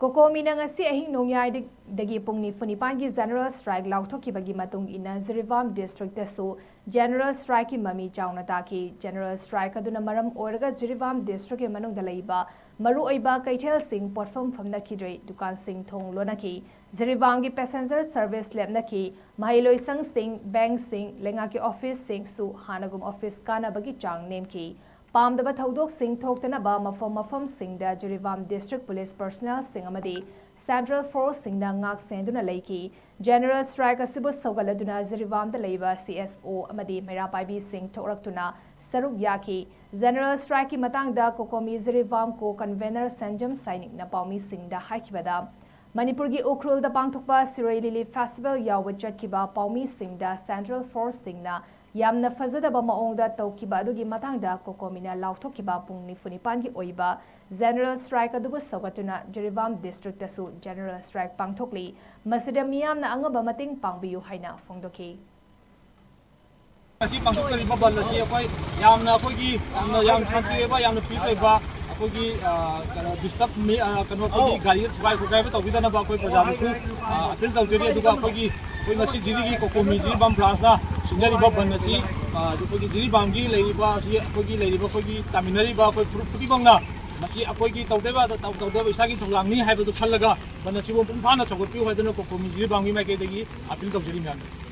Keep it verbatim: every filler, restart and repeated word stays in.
ꯀꯣꯀꯣꯃꯤꯅ ꯉꯁꯤ ꯑꯍꯤꯡ ꯅꯣꯡꯌꯥꯏꯗꯒꯤ ꯄꯨꯡ ꯅꯤꯐꯨ ꯅꯤꯄꯥꯟꯒꯤ ꯖꯦꯅꯔꯦꯜ ꯁ꯭ꯇ꯭ꯔꯥꯏꯛ ꯂꯥꯎꯊꯣꯛꯈꯤꯕꯒꯤ ꯃꯇꯨꯡ ꯏꯟꯅ ꯖꯤꯔꯤꯕꯥꯝ ꯗꯤꯁꯇ꯭ꯔꯤꯛꯇꯁꯨ ꯖꯦꯅꯔꯦꯜ ꯁ꯭ꯇ꯭ꯔꯥꯏꯛꯀꯤ ꯃꯃꯤ ꯆꯥꯎꯅ ꯇꯥꯈꯤ꯫ ꯖꯦꯅꯔꯦꯜ ꯁ꯭ꯇ꯭ꯔꯥꯏꯛ ꯑꯗꯨꯅ ꯃꯔꯝ ꯑꯣꯏꯔꯒ ꯖꯤꯔꯤꯕꯥꯝ ꯗꯤꯁꯇ꯭ꯔꯤꯛꯀꯤ ꯃꯅꯨꯡꯗ ꯂꯩꯕ ꯃꯔꯨꯑꯣꯏꯕ ꯀꯩꯊꯦꯜꯁꯤꯡ ꯄꯣꯠꯐꯝ ꯐꯝꯅꯈꯤꯗ꯭ꯔꯦ, ꯗꯨꯀꯥꯟꯁꯤꯡ ꯊꯣꯡ ꯂꯣꯟꯅꯈꯤ꯫ ꯖꯤꯔꯤꯕꯥꯝꯒꯤ ꯄꯦꯁꯦꯟꯖꯔ ꯁꯔꯚꯤꯁ ꯂꯦꯞꯅꯈꯤ꯫ ꯃꯍꯩꯂꯣꯏꯁꯪꯁꯤꯡ, ꯕꯦꯡꯛꯁꯤꯡ, ꯂꯩꯉꯥꯛꯀꯤ ꯑꯣꯐꯤꯁꯁꯤꯡꯁꯨ ꯍꯥꯟꯅꯒꯨꯝ ꯑꯣꯐꯤꯁ ꯀꯥꯅꯕꯒꯤ ꯆꯥꯡ ꯅꯦꯝꯈꯤ꯫ ꯄꯥꯝꯗꯕ ꯊꯧꯗꯣꯛꯁꯤꯡ ꯊꯣꯛꯇꯅꯕ ꯃꯐꯝ ꯃꯐꯝꯁꯤꯡꯗ ꯖꯤꯔꯤꯕꯥꯝ ꯗꯤꯁꯇ꯭ꯔꯤꯛ ꯄꯨꯂꯤꯁ ꯄꯔꯁꯅꯦꯜꯁꯤꯡ ꯑꯃꯗꯤ ꯁꯦꯟꯇ꯭ꯔꯦꯜ ꯐꯣꯔꯁꯁꯤꯡꯅ ꯉꯥꯛ ꯁꯦꯟꯗꯨꯅ ꯂꯩꯈꯤ꯫ ꯖꯦꯅꯔꯦꯜ ꯁ꯭ꯇ꯭ꯔꯥꯏꯛ ꯑꯁꯤꯕꯨ ꯁꯧꯒꯠꯂꯗꯨꯅ ꯖꯤꯔꯤꯕꯥꯝꯗ ꯂꯩꯕ ꯁꯤ ꯑꯦꯁ ꯑꯣ ꯑꯃꯗꯤ ꯃꯩꯔꯥ ꯄꯥꯏꯕꯤꯁꯤꯡ ꯊꯣꯛꯂꯛꯇꯨꯅ ꯁꯔꯨꯛ ꯌꯥꯈꯤ꯫ ꯖꯦꯅꯔꯦꯜ ꯁ꯭ꯇ꯭ꯔꯥꯏꯛꯀꯤ ꯃꯇꯥꯡꯗ ꯀꯣꯀꯣꯃꯤ ꯖꯤꯔꯤꯕꯥꯝ ꯀꯣ ꯀꯟꯚꯦꯅꯔ ꯁꯟꯖꯝ ꯁꯥꯏꯅꯤꯛꯅ ꯄꯥꯎꯃꯤꯁꯤꯡꯗ ꯍꯥꯏꯈꯤꯕꯗ, ꯃꯅꯤꯄꯨꯔꯒꯤ ꯎꯈ꯭ꯔꯨꯜꯗ ꯄꯥꯡꯊꯣꯛꯄ ꯁꯤꯔꯣꯏ ꯂꯤꯂꯤ ꯐꯦꯁꯇꯤꯚꯦꯜ ꯌꯥꯎꯕ ꯆꯠꯈꯤꯕ ꯄꯥꯎꯃꯤꯁꯤꯡꯗ ꯁꯦꯟꯇ꯭ꯔꯦꯜ ꯐꯣꯔꯁꯁꯤꯡꯅ ꯌꯥꯝꯅ ꯐꯖꯗꯕ ꯃꯑꯣꯡꯗ ꯇꯧꯈꯤꯕ ꯑꯗꯨꯒꯤ ꯃꯇꯥꯡꯗ ꯀꯣꯀꯣꯃꯤꯅ ꯂꯥꯎꯊꯣꯛꯈꯤꯕ ꯄꯨꯡ ꯅꯤꯐꯨ ꯅꯤꯄꯥꯟꯒꯤ ꯑꯣꯏꯕ ꯖꯦꯅꯔꯦꯜ ꯁ꯭ꯇ꯭ꯔꯥꯏꯛ ꯑꯗꯨꯕꯨ ꯁꯧꯒꯠꯇꯨꯅ ꯖꯤꯔꯤꯕꯥꯝ ꯗꯤꯁꯇ꯭ꯔꯤꯛꯇꯁꯨ ꯖꯦꯅꯔꯦꯜ ꯁ꯭ꯇ꯭ꯔꯥꯏꯛ ꯄꯥꯡꯊꯣꯛꯂꯤ꯫ ꯃꯁꯤꯗ ꯃꯤꯌꯥꯝꯅ ꯑꯉꯝꯕ ꯃꯇꯦꯡ ꯄꯥꯡꯕꯤꯌꯨ ꯍꯥꯏꯅ ꯐꯣꯡꯗꯣꯛꯈꯤ꯫ ꯉꯁꯤ ꯄꯥꯡꯊꯣꯛꯆꯔꯤꯕ ꯕꯟ ꯑꯁꯤ ꯑꯩꯈꯣꯏ ꯌꯥꯝꯅ ꯑꯩꯈꯣꯏꯒꯤ ꯌꯥꯝꯅ ꯌꯥꯝ ꯁꯥꯟꯇꯤ ꯑꯣꯏꯕ, ꯌꯥꯝꯅ ꯄꯤꯁ ꯑꯣꯏꯕ, ꯑꯩꯈꯣꯏꯒꯤ ꯀꯩꯅꯣ ꯗꯤꯁꯇꯔꯕ ꯀꯩꯅꯣ ꯑꯩꯈꯣꯏꯒꯤ ꯒꯥꯔꯤ ꯊꯨꯒꯥꯏ ꯈꯣꯠꯀꯥꯏꯕ ꯇꯧꯕꯤꯗꯅꯕ ꯑꯩꯈꯣꯏ ꯄ꯭ꯔꯖꯥꯗꯁꯨ ꯑꯄꯤꯜ ꯇꯧꯖꯔꯤ꯫ ꯑꯗꯨꯒ ꯑꯩꯈꯣꯏꯒꯤ ꯑꯩꯈꯣꯏ ꯉꯁꯤ ꯖꯤꯔꯤꯒꯤ ꯀꯣꯀꯣꯃꯤ ꯖꯤꯔꯤꯕꯥꯝ ꯕ꯭ꯔꯥꯟꯁꯅ ꯁꯤꯟꯖꯔꯤꯕ ꯕꯟ ꯑꯁꯤ ꯑꯩꯈꯣꯏꯒꯤ ꯖꯤꯔꯤꯕꯥꯝꯒꯤ ꯂꯩꯔꯤꯕ ꯑꯁꯤ ꯑꯩꯈꯣꯏꯒꯤ ꯂꯩꯔꯤꯕ ꯑꯩꯈꯣꯏꯒꯤ ꯇꯥꯃꯤꯟꯅꯔꯤꯕ ꯑꯩꯈꯣꯏ ꯐꯨꯔꯨꯞ ꯈꯨꯗꯤꯡꯃꯛꯅ ꯃꯁꯤ ꯑꯩꯈꯣꯏꯒꯤ ꯇꯧꯗꯕ ꯇꯧꯗꯕ ꯏꯁꯥꯒꯤ ꯊꯧꯗꯥꯡꯅꯤ ꯍꯥꯏꯕꯗꯨ ꯈꯜꯂꯒ ꯕꯟ ꯑꯁꯤꯕꯨ ꯃꯄꯨꯡ ꯐꯥꯅ ꯆꯥꯎꯈꯠꯄꯤꯌꯨ ꯍꯥꯏꯗꯨꯅ ꯀꯣꯀꯣꯃꯤ ꯖꯤꯔꯤꯕꯥꯝꯒꯤ ꯃꯥꯏꯀꯩꯗꯒꯤ ꯑꯄꯤꯜ ꯇꯧꯖꯔꯤ ꯃꯌꯥꯝꯗ꯫